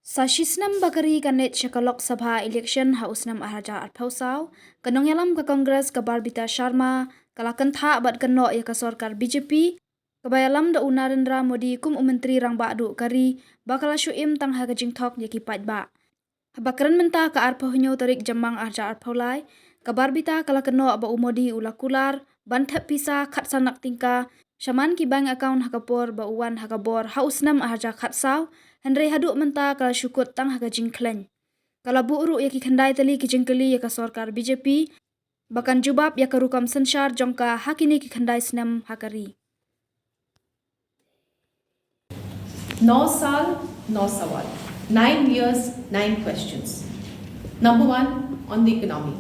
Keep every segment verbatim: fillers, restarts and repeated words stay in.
Sa shisnem ba ka ri kan leit sha ka Lok Sabha election ha u snem ar hajar arphew saw, ka nongïalam ka Congress ka Barbita Sharma ka la kynthah bad kynnoh ïa ka sorkar B J P kaba ïalam da u Narendra Modi kum u Myntri Rangbah Duh ka ri ba ka la shu im tang ha ka jingthok ïa ki paidbah. Haba kren mynta ka arphew hynñiew tarik Jymmang ar hajar arphew lai, ka Barbita ka la kynnoh ba u Modi u la kular ban thep pisa khatsan lak tyngka shaman ki bank account ha ka por ba u wan ha ka bor ha u snem ar hajar khatsaw, hynrei haduh mynta ka la shu kut tang ha ka jingkhlaiñ. Ka la buh ruh ïa ki khyndai tylli ki jingkylli ïa ka sorkar B J P ba kan jubab ïa ka rukom synshar jong ka ha kine ki khyndai snem ha ka ri. Nine years, nine questions. Number one, on the economy.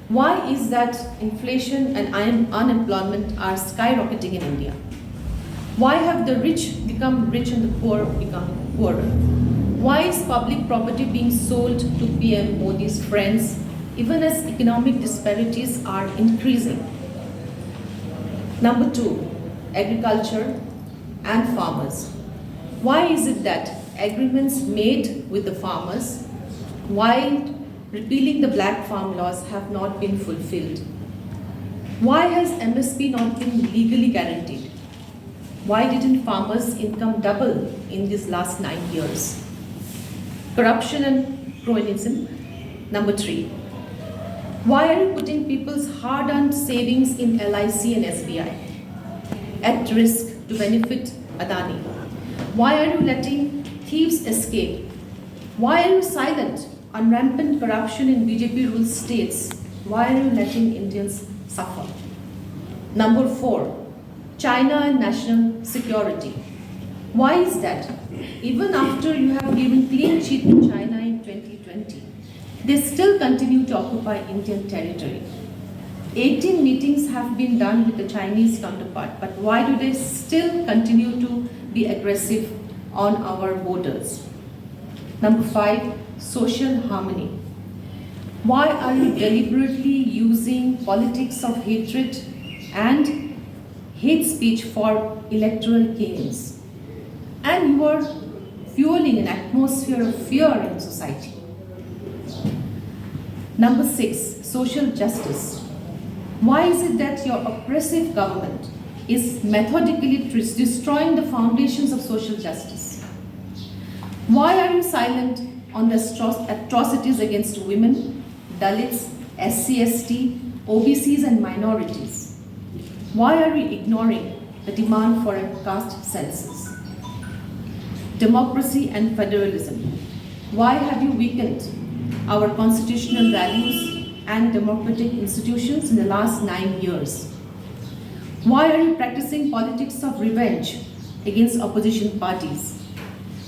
Why is that inflation and un- unemployment are skyrocketing in India? Why have the rich become rich and the poor become poorer? Why is public property being sold to P M Modi's friends even as economic disparities are increasing? Number two, agriculture and farmers. Why is it that agreements made with the farmers while repealing the black farm laws have not been fulfilled? Why has M S P not been legally guaranteed? Why didn't farmers' income double in these last nine years? Corruption and cronyism. Number three, why are you putting people's hard earned savings in L I C and S B I at risk to benefit Adani? Why are you letting thieves escape? Why are you silent on rampant corruption in B J P ruled states? Why are you letting Indians suffer? Number four, China and national security. Why is that? Even after you have given clean chit to China in twenty twenty, they still continue to occupy Indian territory. Eighteen meetings have been done with the Chinese counterpart, but why do they still continue to be aggressive on our borders? Number five, social harmony. Why are you deliberately using politics of hatred and hate speech for electoral gains? And you are fueling an atmosphere of fear in society. Number six, social justice. Why is it that your oppressive government is methodically tr- destroying the foundations of social justice? Why are you silent on the astro- atrocities against women, Dalits, S C, S T, O B Cs, and minorities? Why are you ignoring the demand for a caste census? Democracy and federalism. Why have you weakened our constitutional values and democratic institutions in the last nine years? Why are you practicing politics of revenge against opposition parties?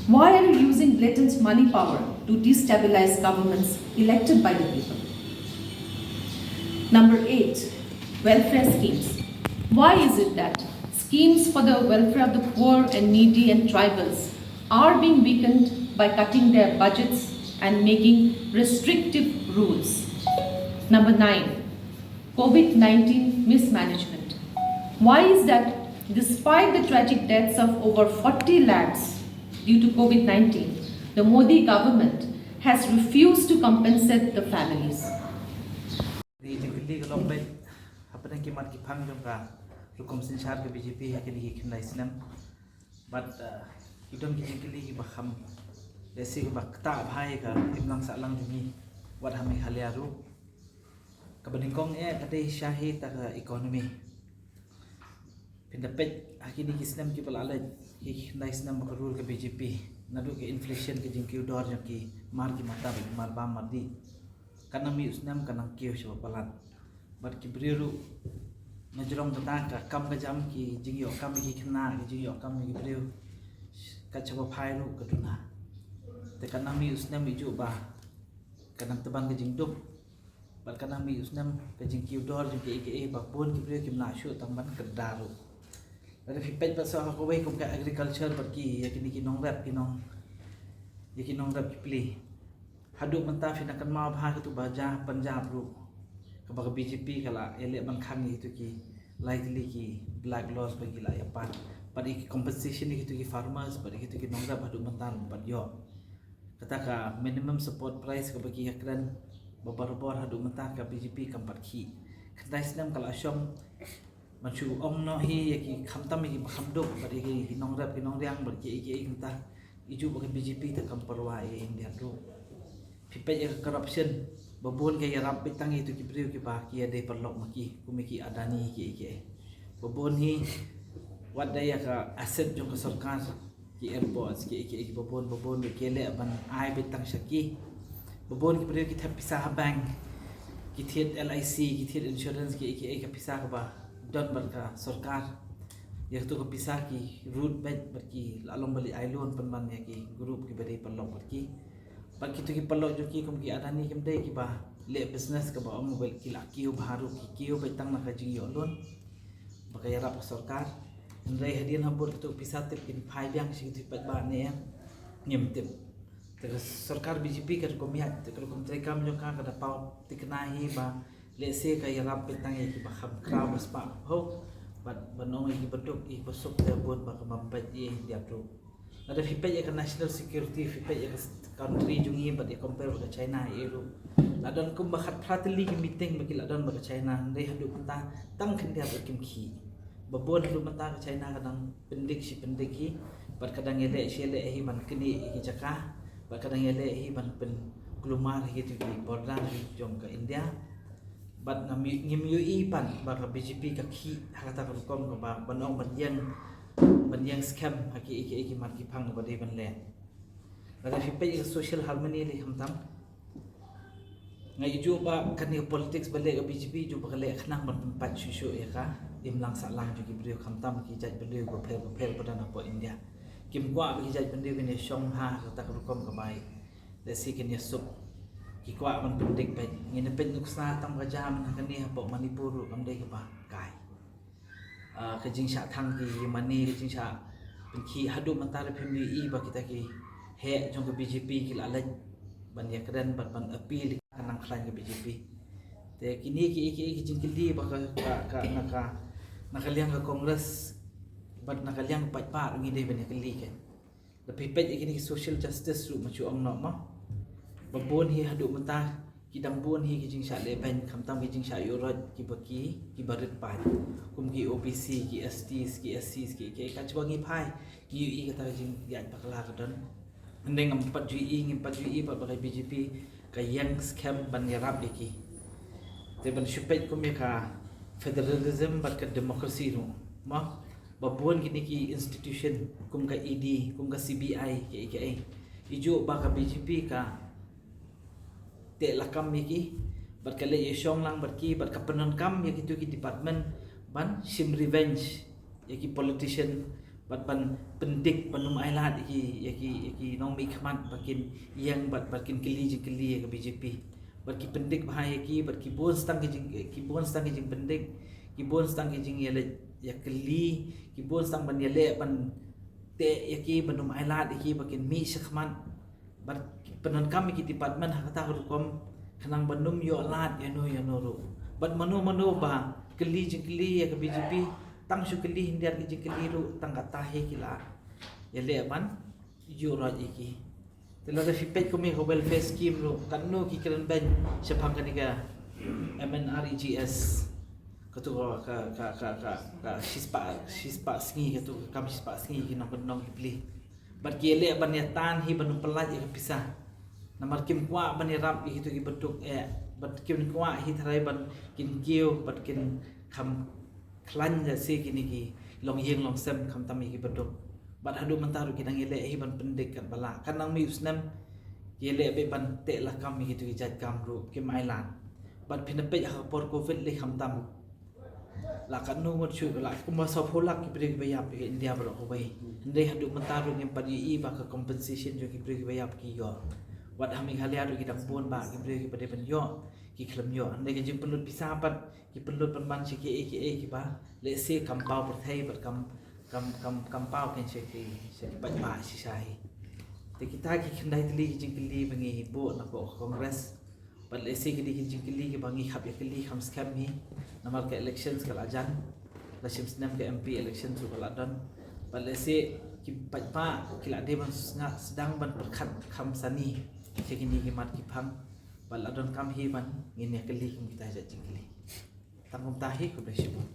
Why are you using blatant money power to destabilize governments elected by the people? Number eight, welfare schemes. Why is it that schemes for the welfare of the poor and needy and tribals are being weakened by cutting their budgets and making restrictive rules? Number nine, COVID nineteen mismanagement. Why is that despite the tragic deaths of over forty lakhs due to COVID nineteen, the Modi government has refused to compensate the families? Ki jingkylli ka long beit hapdeng ki mat ki phang jong ka rukom synshar ka B J P ha kine ki khyndai snem. Bad, uh, ki don ki jingkylli kiba kham lehse kiba ktah bha ïa ka imlang sahlang jong ngi wat ha Meghalaya ruh. Kaba nyngkong eh ka dei sha hi ta ka economy. Phin da peit ha kine ki snem kiba la leit, ki khyndai snem ba ka rule ka B J P, naduh ka inflation, ka jingkiew dor jong ki mar ki mata bad ki mar bam mar dih, ka nang mih u snem ka nang kiew shaba palat. Bad ki briew ruh na jrong kata ka kam ka jam, ki jingïoh kam ïa ki khynnah, ki jingïoh kam ïa ki briew, ka shaba phai ruh ka duna. Te ka nang mih u snem ïa juh ba ka nang tban ka jingduk. Bad ka nang mih u snem ka jingkiew dor jong kiei kiei ba bun ki briew kim lah shuh tang ban kyrda ruh. Lada phi peit pat sa ha kawei kum ka agriculture bad ki, ïa kine ki nongrep ki nong, ïa ki nongrep ki pli. Haduh mynta phi na kynmaw bha katu ba ja Punjab ruh, kaba ka B J P ka la ïaleh ban khang ïa kitu ki lai tylli ki black laws ba ki la ïapan. Bad ïa ki compensation ïa kitu ki farmers bad ïa kitu ki nongrep haduh mynta ruh bad ïoh. Kata ka minimum support price kaba ki ïakren ba barabor haduh mynta ka B J P kam pat khih. Khyndai snem ka la shong. Man shu ong noh hi ïa ki khamtam ïa ki ba kham duk bad ïa ki nongrep ki nongriang bad ki ïa ki ïa ki mynta. Iju ba ka B J P te kam parwa ïa India ruh. Phi peit ïa ka corruption ba bun ka ïarap beit tang ïa tu ki briew kiba ki ïa dei paralok ma ki kum ïa ki Adani ki ïa ki. Ba bun hi wat da ïa ka asset jong ka sorkar ki airports ki ïa ki ïa ki ba bun ba bun ki leh ban ai beit tang sha ki. Ba bun ki briew ki thep pisa ha bank ki thied L I C ki thied insurance ki ïa ki ïa ka pisa kaba don bad ka sorkar. Ïa katu ka pisa ki rut beit bad ki la long ba leit ai loan pynban ïa ki group kiba dei paralok bad ki. Bad kitu ki paralok jong ki kum ki Adani kim dei kiba leh business kaba ong ba ki la kiew bha ruh ki kiew beit tang na ka jingïoh loan ba ka ïarap ka sorkar. Hynrei hadien habud katu ka pisa tip kin phai biang sha kitu ki paidbah ne em? Ngim tip. Te ka sorkar B J P ka rukom ïaid te ka rukom treikam jong ka ka da paw thikna hi ba lehse ka ïarap beit tang ïa kiba kham khraw ba spah hok bad ban ong ïa kiba duk ïa kiba suk te bun ba ka bam beit ïa India ruh. Lada phi peit ïa ka national security phi peit ïa ka country jong ngi bad ïa compare bad ka China ïa ruh. La don kumba khatphra tylli ki meeting ba ki la don bad ka China hynrei haduh mynta tang khyndiat ruh kim khih. Ba bun haduh mynta ka China ka dang pyndik shi pyndik hi bad ka dang ïaleh shi ïaleh hi ban knieh ïa ki jaka bad ka dang ïaleh hi ban pynkulmar hi tu ki border hi jong ka India. Bad ngam ïoh ngim ïohi pat ba ka B J P ka khih ha kata ka rukom kaba ban ong ban ïeng ban ïeng skhem ha ki ïa ki ïa ki mat ki phang ba dei ban leh. Lada phi peit ïa ka social harmony lei khamtam. Nga ïohi ba kane ka politics ba leh ka B J P ju ba ka leh khnang ban pynpait shuh shuh ïa ka imlang sahlang jong ki briew khamtam ki jaitbynriew bapher bapher ba don hapoh India. Kim kwah ba ki jaitbynriew kin ïa shong ha kata ka rukom kaba ïa lehse kin ïa suk. Ki kwah ban pyndik beit. Ngin ïa peit nuksa tang ba jam ha kane hapoh Manipur ruh kam dei kaba kai. Ah, ka jingshah thang ki mane ka jingshah pynkhih haduh mynta ruh phim ïohi ba kita ki heh jong ka B J P ki la leit ban ïakren bad ban appeal ka nang khlaiñ ka B J P. Te kine ki ki ki jingkylli ba ka ka ka na ka na ka liang ka Congress bad na ka liang ka paidbah ruh ngi dei ban ïakylli ka. Da phi peit ïa kine ki social justice ruh ma shu ong noh ma. Ba bun hi haduh mynta ki dang bun hi ki jingshah leh beiñ khamtam ki jingshah ïuh roit kiba ki kiba rit paid. Kum ki O B C ki S Ts ki S Cs ki ki ka chuwa ngi phai. Ngi ïohi kata ka jingïaid bakla ka don. Hynrei ngam pat ju ïohi ngim pat ju ïohi pat ba ka B J P ka ïeng skhem ban ïarap ïa ki. Te ban shu peit kum ïa ka federalism bad ka democracy ruh ma. Ba bun kine ki institution kum ka E D kum ka C B I ki ki. Ïohi ba ka B J P ka teh lakam ïa ki bad ka leh ïa shong lang bad ki bad ka pyndonkam ïa kitu ki department ban shim revenge ïa ki politician bad ban pyndik ban ym ailad ïa ki ïa ki ïa ki nongmihkhmat ba kin ïeng bad bad kin kylli jingkylli ïa ka B J P. Bad ki pyndik bha ïa ki bad ki bun stang ki jing ki bun stang ki jingpyndik ki bun stang ki jingïaleh ïa kylli ki bun stang ban ïaleh ban teh ïa ki ban ym ailad ïa ki ba kin mih shakhmat. Bad pyndonkam ïa ki department ha kata ka rukom khnang ban ym ïoh lad ïa no ïa no ruh. Bad mano mano ba kylli jingkylli ïa ka B J P tang shu kylli hyndiat ki jingkylli ruh tang kata hi ki la ïaleh ban ïuh roit ïa ki. Te lada phi peit kum ïa ka welfare scheme ruh katno ki kren beiñ shaphang kane ka M N R E G S. Katu ka ka ka ka ka shispah shispah sngi katu ka kam shispah sngi ki nongkyndong ki pli. Bad ki ïaleh ban ïa tan hi ban ym pyllait ïa ka pisa. Namar kim kwah ban ïarap ïa kitu ki baduk eh bad kim kwah hi tharai ban kin kiew bad kin kham khlaiñ lehse kine ki longïing longsem khamtam ïa ki baduk. Bad haduh mynta ruh ki dang ïaleh hi ban pyndik katba lah kan nang mih u snem. Ki ïaleh beit ban teh lakam ïa kitu ki jait kam ruh kim ailad. Bad phin peit ha ka por covid lei khamtam. La katno ngut shuh la kumba sawphew lak ki briew kiba ïap ha India baroh kawei. Hynrei haduh mynta ruh ngim pat ïohi ba ka compensation jong ki briew kiba ïap ki ïoh. Wat ha Meghalaya ruh ki dang bun ba ki briew kiba dei ban ïoh ki khlem ïoh. Hynrei ka jingpynlut pisa pat ki pynlut pynban sha kiei kiei kiba lehse kam paw pyrthei bad kam kam kam kam paw kein sha ki sha ki paidbah shisha hi. Te kita ki khyndai tylli ki jingkylli ba ngi buh na ka Congress. Bad lehse ki dei ki jingkylli kiba ngi hap ïa kylli kham skhem hi. Namar ka elections ka la jan. La shim snem ka M P elections ruh ka la don. Bad lehse ki paidbah ki la dei ban sdang ban pyrkhat kham sani sha kine ki mat ki phang, bad la donkam hi ban ngin ïa kylli kum kita jait jingkylli. Tang kumta hi, khublei shibun.